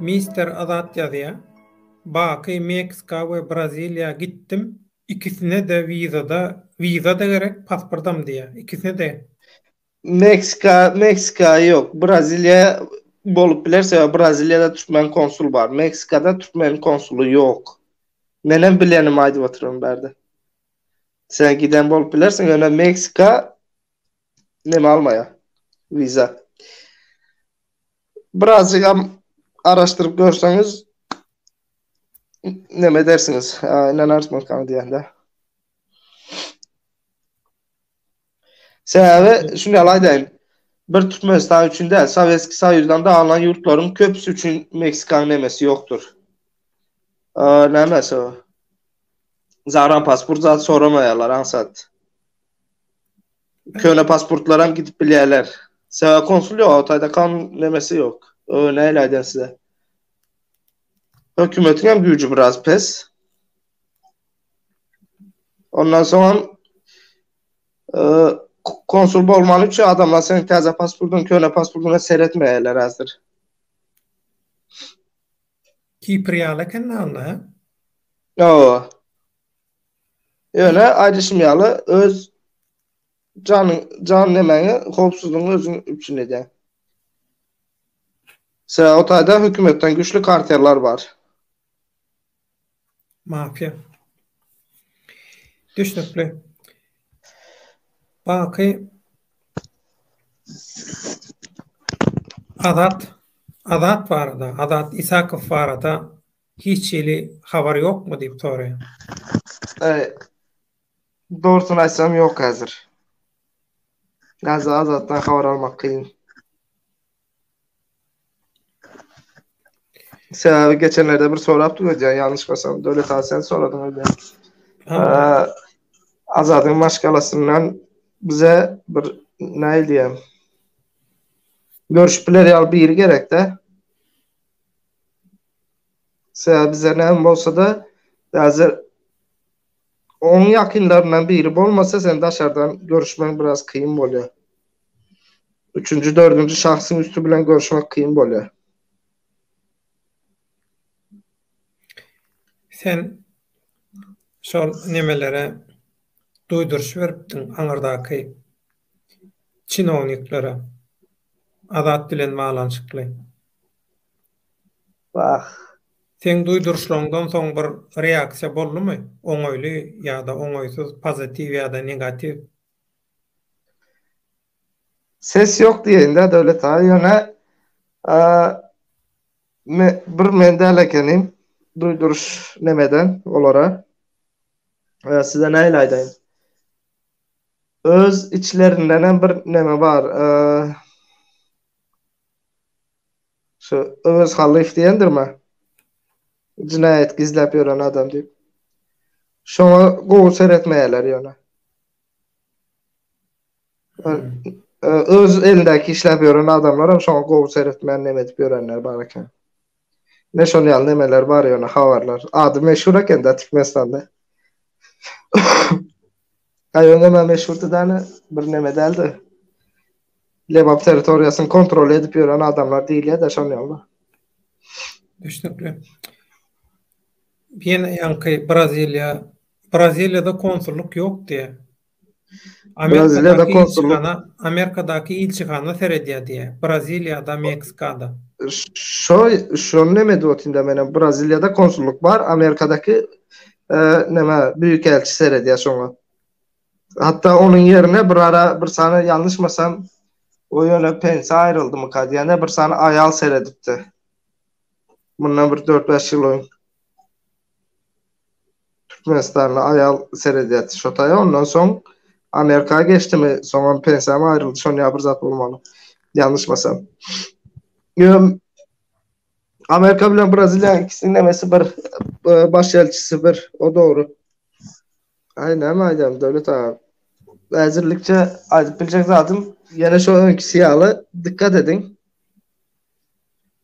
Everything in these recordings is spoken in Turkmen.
Mister Azat ýazýar. Baky Meksika we Braziliýa gitdim. Ikisine-de wizada, wiza-da gerek, pasportam diýýär. Ikisine-de. Meksika, Meksika ýok. Braziliýa bolup biler, sebäbi Braziliýada türkmen konsul bar. Meksikada türkmen konsuly ýok. Menem bilenimi aýdyp otyryn bärde. Sen giden bolup bilersiň, ýöne Meksika neme almaýar, wiza. Birazjygam araşdyryp görseňiz neme edersiňiz, ynanarsyňyz diýende. Sebäbi şuny ýaly aýdaýyn. Bir Türkmenistan üçin däl, Sowetskiý Soýuzdan daglan ýurtlaryň köpüsi üçin Meksikanyň nemesi ýokdur. Nämesi o? Zagran pasport zat soramaýarlar aňsat. Köne pasportlaram gidip bilýärler. Sebäbi konsul ýok, o taýda kanun nemesi ýok. O nähili aýdaýyn size? Hökümetiň hem güýji biraz pes. Ondan soňam konsul bolmany üçin adamlar seň täze pasportyň, köne pasportyňa seretmeýärler häzir. Kipr ýaly eken onda, hä? Hawa. Ýöne aýdyşym ýaly öz janyň, jan nemäňi, howpsuzlygyňy özüň üpjün edýäň. Sebäbi o taýda hökümetden güýçli kartellar bar. Mafiýa. Düşnükli. Baky Azat Azat barada, Azat Isakow barada hiç hili habar ýokmy diýip soraýar. Dogrusyny aýtsam ýok häzir. Häzir Azatdan habar almak kyn. Sebäbi geçenlerde bir sorapdyk öýdýän, ýalňyşmasam, Döwlet aga sen soradyň öýdýän. Azadyň maşgalasyndan bize bir näil diýem. Görüşüp biler ýaly biri gerekde. Sebäbi bize näme bolsa-da, häzir oň ýakynlaryndan biri bolmasa, sen daşardan görüşmegiň biraz kyn bolýar. Üçünji, dördünji şahsyň üsti bilen görüşmek kyn bolýar. Sen şol nemelere duýduryş beripdiň aňyrdaky çinowniklere Azat bilen baglanyşykly. Wah. Seň duýduryşlaryňdan soň bir reaksiýa boldumy? Oňaýly ýa-da oňaýsyz, pozitiw ýa-da negatiw? Ses ýok diýeýin-dä Döwlet aga, ýöne bir men däl ekenim duýduryş nemeden olara. Size nähili aýdaýyn? Öz içlerindenem bir neme bar. Şu Öwez Hallyýew diýendirmi? Jinaýat gizläp ýören adam diýip. Şoňa gowy seretmeýärler ýöne. Öz elindäki işläp ýören adamlar hem şoňa gowy seretmän neme edip ýörenler bar eken. Ne şol ýaly nemeler bar ýöne habarlar. Ady meşhur eken-dä Türkmenistanda. Aý öňem meşhurdy däne bir neme däldi. Lebap territoriýasyny kontrol edip ýören adamlar diýilýär-de şol ýaly. Düşnükli. Ýene ýaňky Braziliýa, Braziliýada konsullyk ýok diýýär. Braziliýada konsullyk Amerikadaky ilçihana seredýär diýýär. Braziliýada, Meksikada. Şo şony neme edip otyryn-da menem Braziliýada konsullyk bar, Amerikadaky neme büýükelçi seredýär şoňa. Hatda onuň ýerine bir ara bir sany ýalňyşmasam o ýöne pensiýa aýryldymyka diýende bir sany aýal seredipdi. Mundan bir 4-5 ýyl öň. Türkmenistanly aýal seredýärdi şo taýa. Ondan soň Amerika geçdimi, soňam pensiýamy aýryldy, şon ýa bir zat bolmaly. Ýalňyşmasam. Ýöne Amerika bilen Braziliýanyň ikisiniň nemesi bir, baş elçisi bir, o dogry. Aý näme aýdam Döwlet aga. Häzirlikçe aýdyp biljek zadym ýene şo öňküsi ýaly dikkat ediň.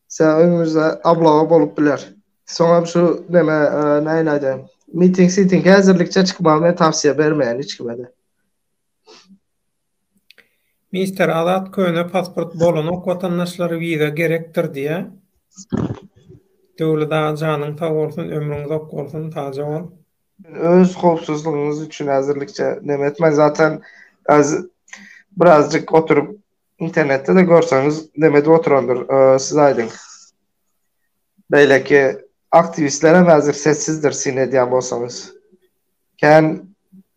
Sen öňüňizde ablawa bolup biler. Soňam şu neme nähili aýdaýyn. Miting siting häzirlikçe çykmagy men tawsiýe bermeýän hiç kime-de. Mister Azat köne pasport bolanok watandaşlar wiza gerekdir diýä. Döwlet aga janyň sag bolsun ömrüň uzak bolsun sagja bol. Öz howpsuzlygyňyz üçin häzirlikçe neme etmäň zaten häzir birazjyk oturyp internetde-de görseňiz neme edip oturandyr siz aýdyň. Beýleki aktiwistlerem häzir sessizdir syn edýän bolsaňyz. Kän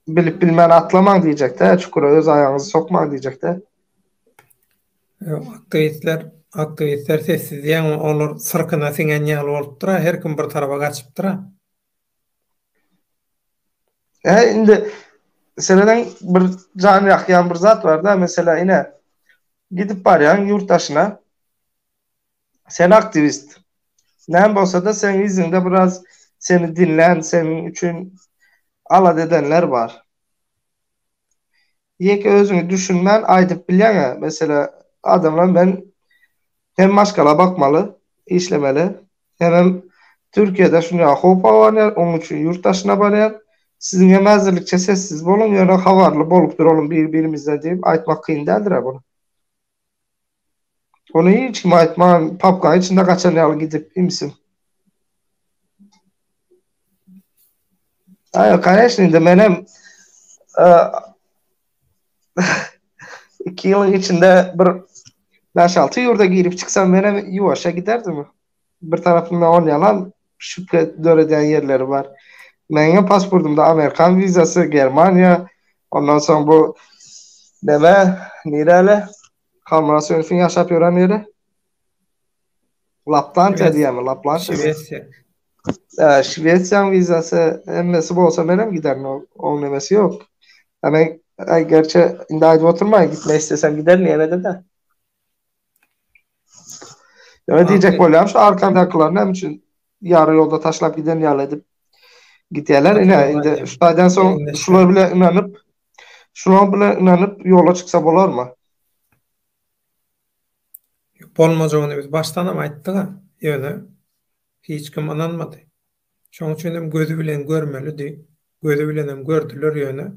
bilip bilmän atlamaň diýjekdä çukura öz aýagyňyzy sokmaň diýjekdä. Ýok aktiwistler aktiwistler sessiz diýýäň olar syrkyna siňen ýaly bolupdyra her kim bir tarapa gaçypdyra. Hä indi serediň bir jan ýakýan bir zat barda mesela ine gidip barýaň ýurt daşyna sen aktiwist näme bolsada seň yzyňda biraz seni diňlän seniň üçin alada edenler bar. Ýeke özüňi düşünmän aýdyp bilýäňä mesela adamlar men hem maşgala bakmaly işlemeli hemem Türkiýede şunýa howp abanýar oň üçin ýurt daşyna barýan siziň hem häzirlikçe sessiz boluň ýöne habarly bolup duralyň bir birimizden diýip aýtmak kyn däldirä buny. Ony hiç kime aýtman papkaň içinde gaçan ýaly gidip imsim. Aý, koneçno indi menem 2 ýylyň içinde bir 5-6 ýurda girip çyksam menem ýuwaşja giderdim. Bir tarapyndan ol ýalam şübhe döredýän ýerleri bar. Meniň pasportymda amerikan wizasy, Germaniýa, ondan soň bu neme, nireli? Halmyrat Söýünowyň ýaşap ýören ýeri. Laplantiýa diýýärmi? Laplantiýa. Şwesiýa. Şwesiýanyň wizasy hemmesi bolsa menem giderin. Oň nemesi ýok. Men gerçi indi aýdyp oturmaýyn, gitmek istesem giderin ýene-de. Ýöne diýjek bolýarym şu arkandakylar näme üçin ýary ýolda taşlap giden ýaly edip gidýärler. Ine indi şu taýdan soň şular bilen ynanyp şular bilen ynanyp ýola çyksa bolarmy? Bolmajagyny biz başdanam aýtdyk-a, ýöne hiç kim ynanmady. Şoň üçin hem gözi bilen görmelidi. Gözi bilenem gördüler ýöne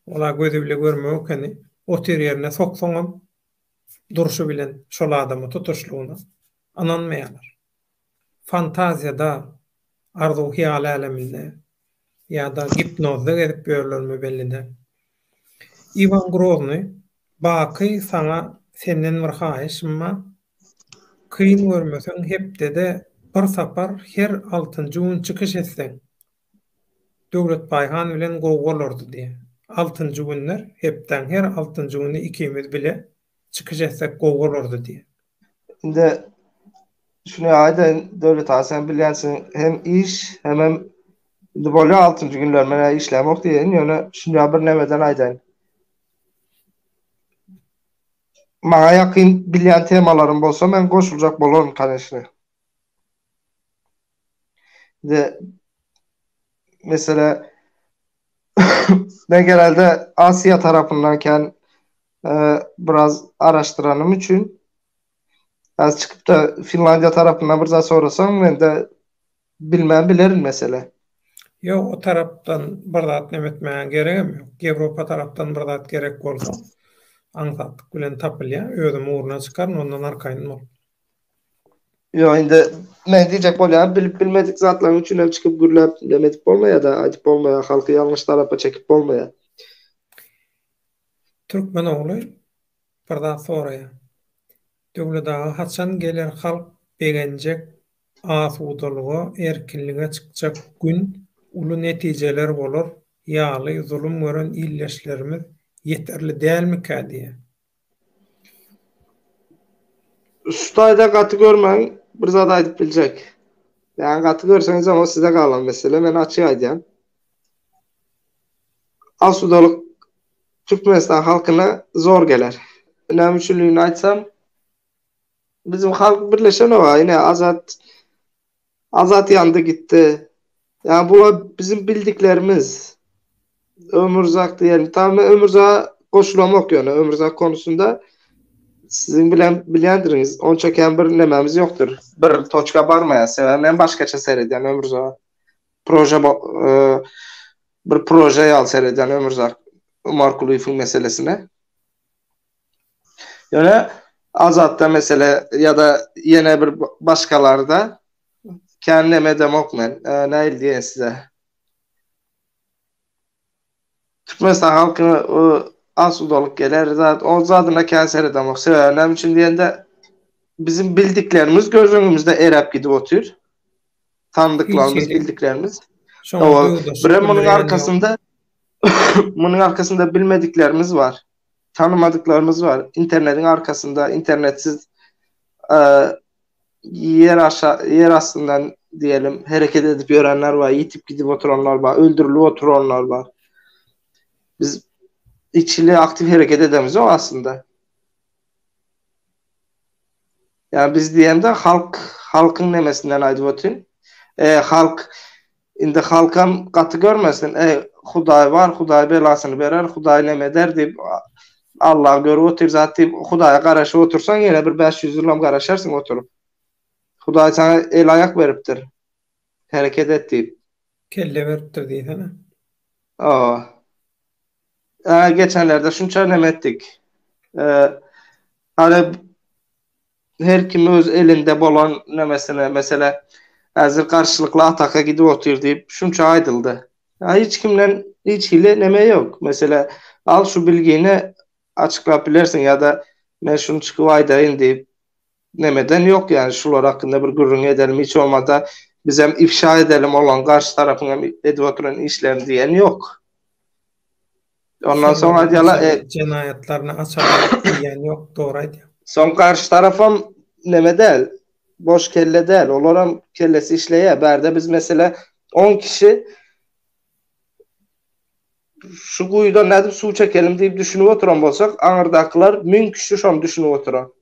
ol-a gözi bile görmek ekeni, otyr ýerine soksaňam durşy bilen şol adama tutuşlygyna ynanmaýarlar. Fantaziýada, arzuw-hyýal äleminde ýa-da gipnozda gezip ýörlermi belli däl. Iwan Groznyý, Baky saňa senden bir haýyşym bar. Kyn görmeseň hepdede bir sapar her altynjy gün çykyş etseň, Döwlet Baýhan bilen gowy bolardy diýýär. Altynjy günler, hepdäň her altynjy güni ikimiz bile çykyş etsek gowy bolardy diýýär. Indi şuny aýdaýyn Döwlet aga sen bilýänsiň hem iş hemem indi bolýar altynjy günler men-ä işlämok diýeýin ýöne şuny bir nemeden aýdaýyn. Maňa ýakyn bilýän temalarym bolsa men goşuljak bolaryn koneçne. De mesela men genelde Asiya tarapyndan kän e, biraz araştyranym üçin az çykyp da Finlandiýa tarapyndan bir zat sorasaň mende bilmän bilerin mesele. Ýok, o tarapdan bir zat neme etmäge geregem ýok. Ýewropa tarapdan bir zat gerek bolsa, aňsatlyk bilen tapylýar. Özüm ugruna çykaryn, ondan arkaýyn bol. Ýok indi men diýjek bolýan bilip bilmedik zatlaryň üçin hem çykyp gürläp neme edip bolmaýar-da, aýdyp bolmaýar, halky ýalňyş tarapa çekip bolmaýar. Türkmen ogly bir zat soraýar. Döwlet aga haçan geler halk begenjek asudalyga erkinlige çykjak gün uly netijeler bolar ýaly zulum gören ildeşlerimiz ýeterli dälmikä diýýär. Şu taýda gaty görmäň bir zat aýdyp biljek. Ýagny gaty görseňizem o size galan mesele men açyk aýdýan. Asudalyk Türkmenistan halkyna zor geler. Näme üçinligini aýtsam bizim halk birleşenok ine Azat Azat ýandy gitdi. Ýagny bular bizim bildiklerimiz. Ömürzak diýelim. Tamam men Ömürzaka goşulamok ýöne Ömürzak konusunda siziň bilen bilýändiriňiz. Onça kän bir nemämiz ýokdur. Bir toçka barmaýar. Sebäbi men başgaça seredýän Ömürzaka. Proje e, bir proje ýaly seredýän Ömürzak Umarkulyýewiň meselesine. Ýöne Azatda mesele ýa-da ýene bir başgalarda. Kän neme edemok men. Nähili diýeýin size. Türkmenistan halkyna asudalyk geler zat, o zadyna kän seredemok. Sebäbi näme üçin diýende bizim bildiklerimiz göz öňümizde eräp gidip otyr. Tanydyklarymyz, bildiklerimiz. Birem munuň arkasynda munuň arkasynda bilmediklerimiz bar. Tanymadyklarymyz bar. Internetiň arkasynda internetsiz ýer aşa ýer astyndan diýelim hereket edip ýörenler bar, ýitip gidip oturanlar bar, öldürilip oturanlar bar. Biz içli aktiw hereket edemizok aslynda. Ýa biz diýemde halk halkyň nemesinden aýdyp otyryn. E, halk indi halkam gaty görmesin. E, Hudaý bar, Hudaý belasyny berer, Hudaý neme eder diýip Allah görüp otyr zat diýip Hudaýa garaşyp otursaň ýene bir 500 ýylam garaşarsyň oturyp. Hudaý saňa el aýak beripdir. Hereket et diýip. Kelle beripdir diýsene. Hawa. Ä geçenlerde şunça neme etdik. E, hany her kim öz elinde bolan nemesine, mesele häzir garşylykly ataka gidip otyr diýip şunça aýdyldy. Ä hiç kimden hiç hili neme ýok. Mesele al şu bilgini açyklap bilersiň ýa-da men şuny çykyp aýdaýyn diýip nemeden ýok ýani şular hakynda bir gürrüň edelim hiç bolmasa bizem ifşa edelim olaň garşy tarapyň hem edip oturan işlerini diýen ýok. Ondan soň aýdýarlar e, jenaýatlaryny açalyň diýen ýok, dogry aýdýaň. Soň garşy tarapam neme däl, boş kelle däl, olaram kellesi işleýär. Bärde biz mesele 10 kişi şu guýudan nädip suw çekelim diýip düşünip oturan bolsak, aňyrdakylar 1000 kişi şony düşünip oturan.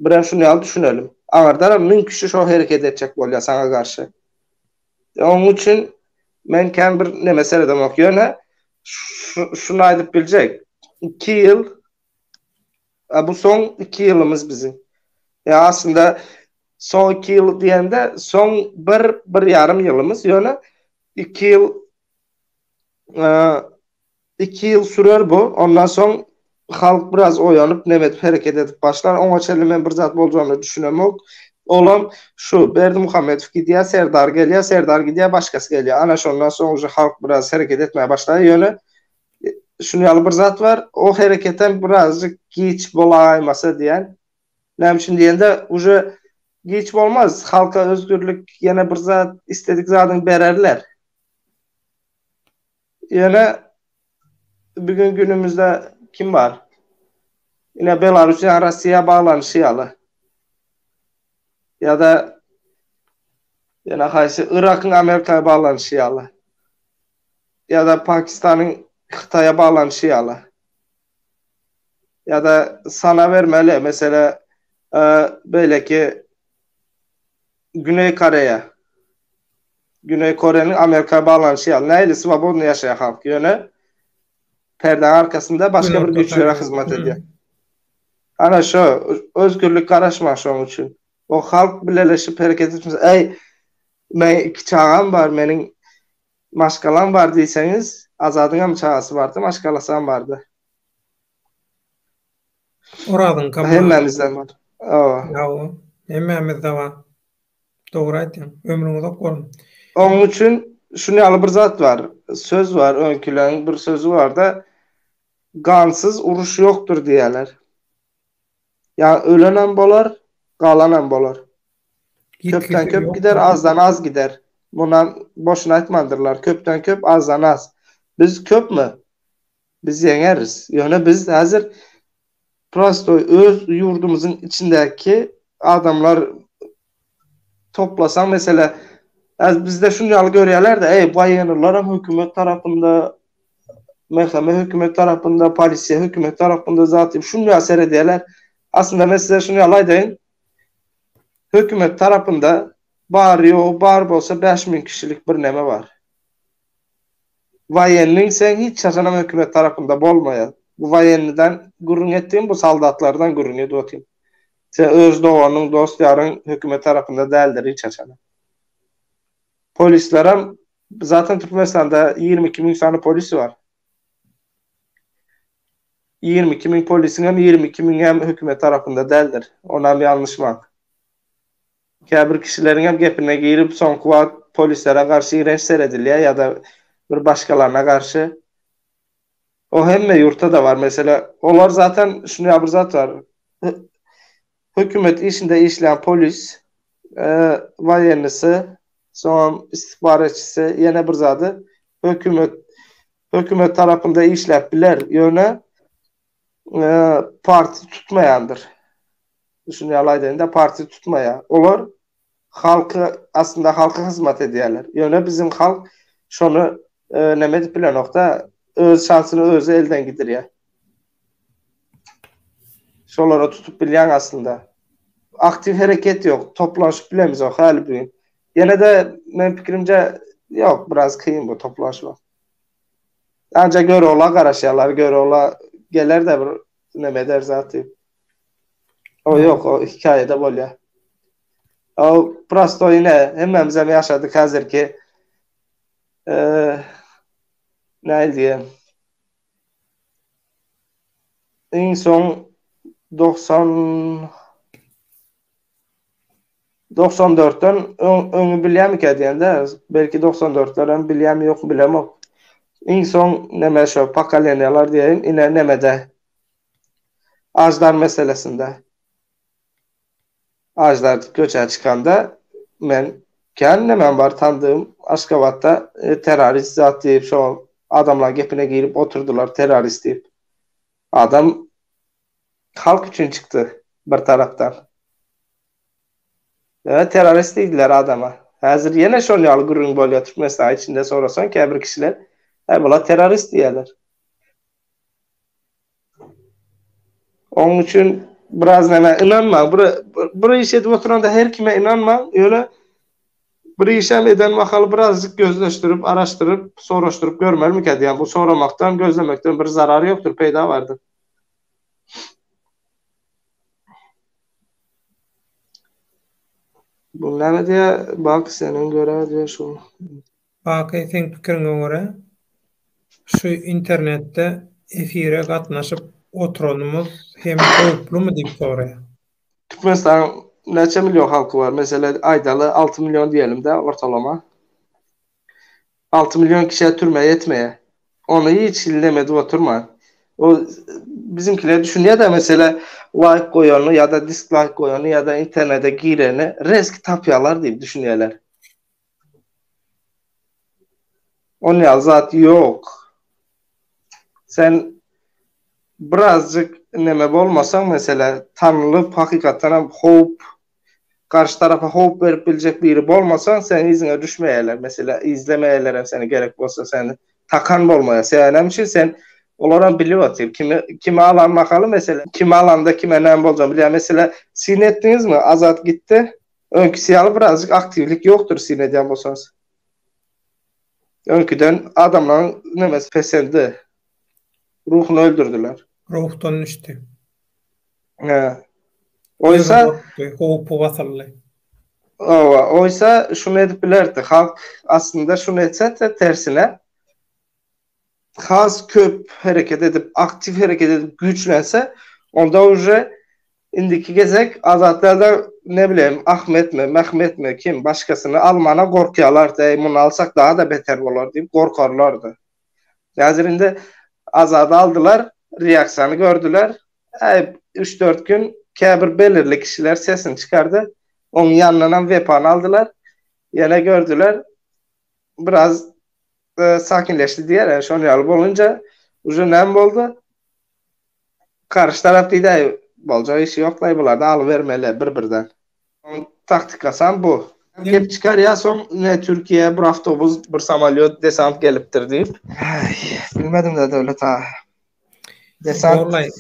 Birem şuny ýaly düşünelim. Aňyrdanam 1000 kişi şo hereket etjek bolýar saňa garşy. Onuň üçin men kän bir neme seredemok. Ýöne şuny aýdyp biljek. 2 ýyl bu soň 2 ýylymyz biziň. Ýa aslynda soň 2 ýyl diýende soň bir bir ýarym ýylymyz ýöne 2 ýyl 2 ýyl sürer bu. Ondan soň halk biraz oýanyp, neme edip hereket edip başlar. Oňa çenli men bir zat boljagyna düşünemok. Olam şu Berdimuhamedow gidýär, Serdar gelýär, Serdar gidýär, başgasy gelýär. Ana şondan soň uje halk biraz hereket etmäge başlaýar. Ýöne şuny ýaly bir zat bar, o hereketem birazjyk giç bolaýmasa diýen. Näme üçin diýende, uje giç bolmaz. Halka özgürlik ýene bir zat, istedik zadyňy bererler. Ýöne bugün günümizde kim bar? Ine Belarus ýa Russiýa baglanyşy ýaly. Ýa-da ýene haýsy Yrakyň Amerikaya baglanyşy ýaly. Ýa-da Pakistanyň Hytaýa baglanyşy ýaly. Ýa-da sana bermeli, mesele e, beýleki Güneý Koreýa. Güneý Koreýanyň Amerika baglanyşy ýaly nähili swobodny ýaşaýar halk ýöne perdäň arkasynda başga bir güýçlere hyzmat edýär. Ana şo özgürlik garaşma şoň üçin. O halk bileleşip hereket etmese, eý meň iki çagam bar, meniň maşgalam bar diýseňiz, Azadyňam çagasy bardy, maşgalasam bardy. Orazyňkam bar. Hemmämizden bar. Hawa. Hawa, hemmämizde bar. Dogry aýtýaň. Ömrüň uzak bolsun. Onuň üçin şuny ýaly bir zat bar. Söz bar, öňküleň bir sözi barda, Gansyz uruş ýokdur diýýärler. Ýa ölenem bolar, galanam bolar. Köpden köp gider, azdan az gider. Munam boşuna aýtmandyrlar. Köpden köp, azdan az. Biz köpmi? Biz ýeňeris. Ýöne biz häzir prostoý öz ýurdumyzyň içindäki adamlar toplasaň mesele häzir bizde şuny ýaly görýärler-de, eý, waýennylaram hökümet tarapynda, MHM hökümet tarapynda, polisiýa hökümet tarapynda zat diýip şuny ýaly seredýärler. Aslynda men size şuny ýaly aýdaýyn. Hökümet tarapynda bary-ýogy bar bolsa 5000 kişilik bir neme bar. Waýenniň sen hiç haçanam hökümet tarapynda bolmaýar. Bu waýennydan gürrüň etdigim bu soldatlardan gürrüň edip otyryn. Sen öz doganyň, dost ýaryň hökümet tarapynda däldir hiç haçanam. Polislerem zaten Türkmenistanda 22 müň sany polis bar. 22 müň polisiň hem 22 müňi hem hökümet tarapynda däldir. Onam ýalňyşmaň. Käbir kişileriň hem gepine girip soňky wagt polislere garşy ýigrenç seredilýär ýa-da bir başgalaryna garşy. O hemme ýurtda-da bar mesele. Olar zaten şuny bir zat bar. Hökümet işinde işleýän polis, waýennisi, soňam istihbaratçysy ýene bir zady hökümet hökümet tarapynda işläp biler, ýöne partiýa tutmaýandyr. Şuny ýaly aýdaýyn-da, partiýa tutmaýar. Olar halky aslynda halka hyzmat edýärler. Ýöne biziň halk şony neme edip bilenok-da, öz şansyny özi elden gidirýär. Şolara tutup bilýäň aslynda. Aktiw hereket ýok, toplanyşyp bilemizok häli bu gün. Ýene-de men pikirimce ýok, biraz kyn bu toplanşmak. Anca Görogla garaşýarlar, Görogla geler-de bir neme eder zat diýip. O ýok, o hikaýada bolýar. O prosto ine hemmämizem ýaşadyk häzirki eee näil diýen. Iň soň 90 94-den öňi bilýärmikä diýende, belki 94-ler hem bilýärmi ýokmy bilemok. Iň soň neme şo pokoleniýalar diýeýin, ine nemede. Aždar meselesinde. Aždar köçä çykanda men kän nemem bar tandygym Aşgabatda e, terrorist zat diýip şo adamlar gepine girip oturdylar terrorist diýip. Adam halk üçin çykdy bir tarapdan. E, terrorist diýdiler adama. Häzir ýene şol ýaly gürrüň bolýar Türkmenistan içinde sorasaň käbir kişiler, "He, bular terrorist" diýýärler. Onuň üçin biraz näme ynanmaň. Bir bir iş edip oturanda her kime ynanmaň. Ýöne bir işem eden mahaly birazjyk gözleşdirip, araşdyryp, soraşdyryp görmelimikä diýýän. Bu soramakdan, gözlemekden bir zarary ýokdur, peýda bardyr. Bu näme diýýär? Bak seniň görä diýýär şu. Baky seň pikiriňe görä şu internetde efire gatnaşyp oturanymyz hem howplumy diýip soraýar. Türkmenistanyň näçe million halky bar? Mesele aýdaly 6 million diýelim-de ortalama. 6 million kişä türme ýetmeýär. Ony hiç hili neme edip oturma. O bizimkiler düşünýär-de mesele laýk goýany ýa-da dislaýk goýany ýa-da internete gireni reski tapýarlar diýip düşünýärler. On ýaly zat ýok. Sen birazjyk neme bolmasaň, mesele, tanylyp, hakykatdan hem howp, garşy tarapa howp berip biljek biri bolmasaň, seň yzyňa düşmeýärler, mesele, izlemeýärler hem seni gerek bolsa seni takan bolmaýar. Sebäbi näme üçin sen olaram bilip otyr. Kimi kimi alan mahaly mesele, kimi alanda kime näme boljagyny bilýär. Mesele, syn etdiňizmi, Azat gitdi. Öňküsi ýaly birazjyk aktiwlik ýokdur syn edýän bolsaňyz. Öňküden adamlaryň nemesi peseldi. Ruhuny öldürdiler. Ruhdan düşdi. Hä. Oýsa howpy basyldy. Owa, oýsa şuny edip bilerdi. Halk aslynda şuny etse tersine has köp hereket edip, aktiw hereket edip güýçlense, onda uje indiki gezek Azatlarda ne bileyim Ahmetmi, Mehmetmi kim başgasyny almana gorkýarlardy, eý muny alsak daha-da beter bolar diýip gorkarlardy. Häzir indi Azady aldylar, reaksiýany gördüler. Äý üç-dört gün käbir belirli kişiler sesini çykardy. Oň ýanyndanam Wepany aldylar. Ýene gördüler. Biraz sakinleşdi diýer. Yani şon ýaly bolunca uje näme boldy? Garşy tarap diýdi, aý boljak işi ýok-laý bularda alybermeli bir-birden. Onuň taktikasam bu. Gep çykarýar soň ine Türkiýä bir awtobus, bir samolýot, desant gelipdir diýip. Aý, bilmedim-de Döwlet aga. Desant. Borlaý,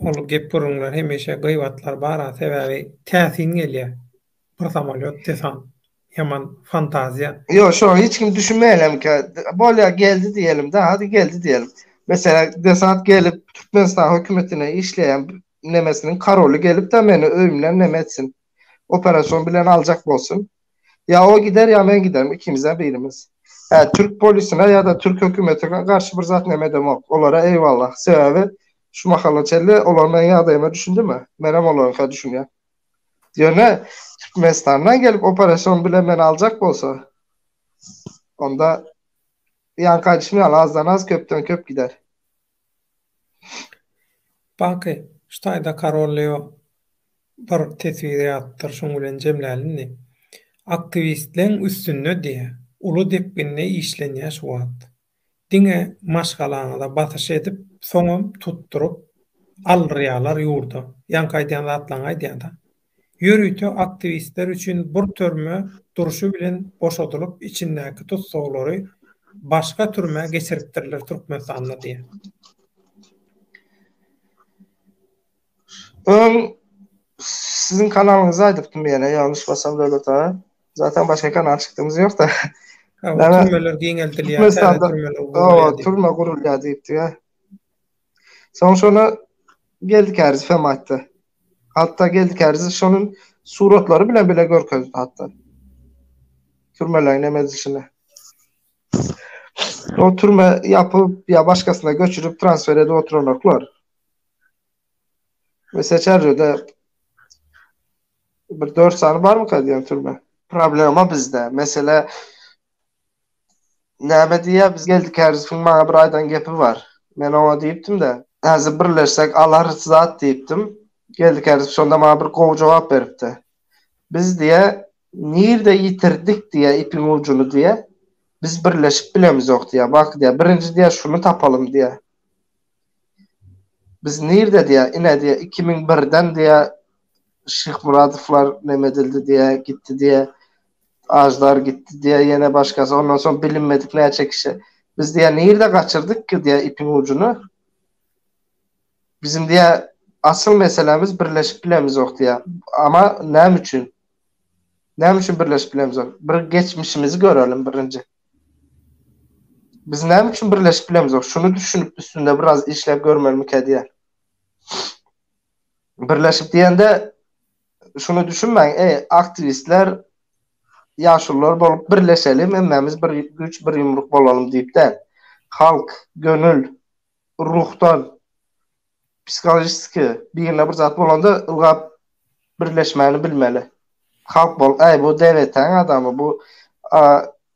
ol gep-gürrüňler hemişe gybatlar bar-a, sebäbi täsin gelýär. Bir samolýot desant. Ýaman fantaziýa. Ýok, şoňa hiç kim düşünmeýärlermikä? Bolýar, geldi diýelim-de, hadi geldi diýelim. Meselem, desant gelip, Türkmenistan hökümetine işleýän nemesiniň karoly gelip-de meni öýümden neme etsin? Operasion bilen aljak bolsun. Ýa o gider, ýa men giderin, ikimizden birimiz. Hä, türk polisine ýa-da türk hökümetine garşy bir zat neme edemok. Olara eýwallah. Sebäbi şu mahala çenli olar meniň ýagdaýyma düşündimi? Menem olaryňka düşünýän. Ýöne. Türkmenistandan gelip operasion bilen meni aljak bolsa, onda ýaňky aýdyşym ýaly azdan az, köpden köp gider. Baky, şu taýda Karol Leo bir teswir ýazypdyr, şuň bilen jemläli indi. Aktiwistleň üstünde diýýär, uly depginde işlenýär şu wagt. Diňe maşgalaňyza basyş edip, soňam tutduryp aldyrýarlar ýurda. Ýaňky aýdýan zatlaryňy aýdýar-da. Ýörite aktiwistler üçin bir türme durşy bilen boşadylyp içindäki tussaglary başga türmä geçiripdirler Türkmenistanda diýýär. Öň siziň kanalyňyzda aýdypdym ýene ýalňyşmasam Döwlet aga. Zaten başga kanal çykdygymyz ýok-da. Hawa, türmeler giňeldilýär, täze türmeler gurulýar diýip. Türme gurulýar diýipdik-ä. Soň şony Geldi Kärizow hem aýtdy. Hatda Geldi Kärizow şonuň suratlary bilen bile görkezdi hatda. Türmeleriň neme edilişini. O türme ýapyp ýa başgasyna göçürip transfer edip oturanoklar. Mesela Çärjewde bir 4 sany barmyka diýen türme. Problema bizde. Mesele näme diýýär biz Geldi Kärizowyň maňa bir aýdan gepi bar. Men oňa diýipdim-de, häzir birleşsek alarys zat diýipdim. Geldi Kärizow şonda maňa bir gowy jogap beripdi. Biz diýýär, nirde ýitirdik diýýär ipiň ujuny diýýär. Biz birleşip bilemizok diýýär. Bak diýýär, birinji diýýär şuny tapalym diýýär. Biz nirde diýýär, ine diýýär, 2001-den diýýär, Şyhmyradowlar neme edildi diýýär, gitdi diýýär. Aždar gitdi diýýär, ýene başgasy, ondan soň bilinmedik näçe kişi. Biz diýýär, nirde gaçyrdyk ki diýýär ipiň ujuny. Bizim diýýär, asyl meselämiz birleşip bilemizok diýýär. Ama näme üçin? Näme üçin birleşip bilemizok? Bir geçmişimizi görelim birinji. Biz näme üçin birleşip bilemizok? Şuny düşünip üstünde biraz işläp görmelimikä diýýär. Birleşip diýende şuny düşünmäň, eý, aktiwistler, ýaşulular bolup birleşelim, hemmämiz bir güýç, bir ýumruk bolalym diýip däl. Halk, gönül, ruhdan, psihologiski birine bir zat bolanda ylgap birleşmäni bilmeli. Halk bolup, äý bu DWT-niň adamy, bu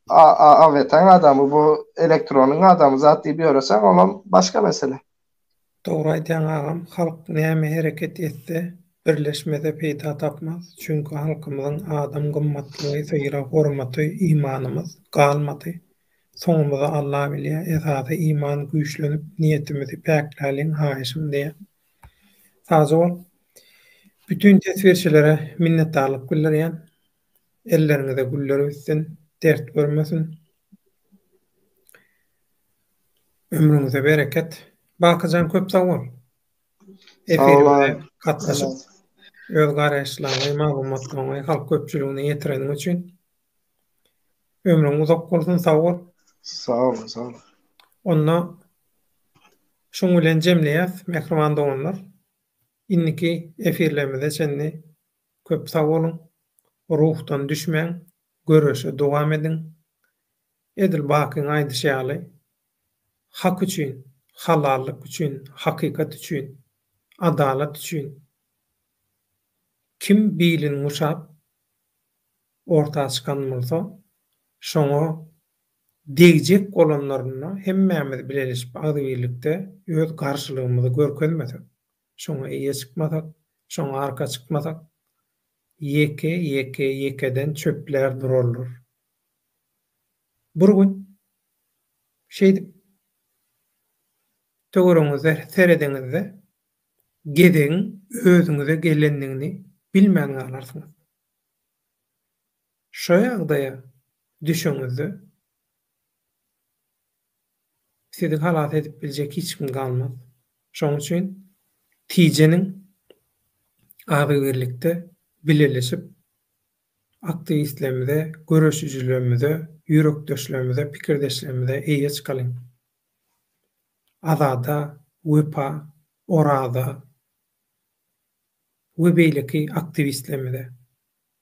AWT-niň adamy, bu elektronyň adamy zat diýip ýöreseň, olam başga mesele. Dogry aýdýaň agam halk näme hereket etse birleşmese peýda tapmaz çünki halkymyzyň adam gymmatlygy sylag hormaty imanymyz galmady soňumyzy Alla bilýä esasy iman güýçlenip niýetimizi päkläliň haýyşym diýä sagja bol bütin teswirçilere minnetdarlyk bildirýän elleriňize güller bitsin dert görmesin. Ömrüňize bereket. Bakyjan köp sag bol. Efirimize gatnaşyp, öz garaýyşlaryňy, maglumatlaryňy halk köpçüligine ýetireniň üçin. Ömrüň uzak bolsun, sag bol. Sag boluň, sag boluň. Onda şuň bilen jemleýäs, mähriban doganlar. Indiki efirlerimize çenli köp sag boluň. Ruhdan düşmäň, göreşe dowam ediň. Edil Bakyň aýdyşy ýaly, hak üçin, halallyk üçin, hakykat üçin, adalat üçin kim bilini guşap orta çykan bolsa, şoňa degjek bolanlarynda hemmämiz bileleşip agzybirlikde öz garşylygymyzy görkezmesek, şoňa eýe çykmasak, şoňa arka çykmasak, ýeke, ýeke, ýekeden çöplär durarlar. Bir gün şeýdip töweregiňize seredeňizde gezegiň özüňize gelendigini bilmän galarsyňyz. Şo ýagdaýa düşeňizde sizi halas edip biljek hiç kim galmaz. Şonuň üçin tijeniň, agzybirlikde bileleşip Aktiwistlerimize, göreşijilerimize, ýürekdeşlerimize, pikirdeşlerimize eýe çykalyň. Azada, Wepa, Oraza we beýleki aktiwistlerimize,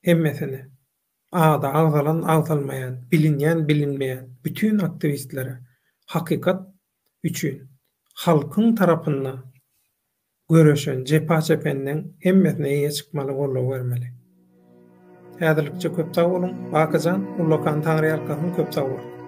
hemmesine, ady agzalan, agzalmaýan, bilinýän, bilinmeýän bütin aktiwistlere hakykat üçin halkyň tarapynda Göreşen, jepa çepenleň hemmesine eýe çykmaly goldaw bermeli. Häzirlikçe köp sag boluň. Bakyjan, ullakan Taňryýalkasyn köp sag bol.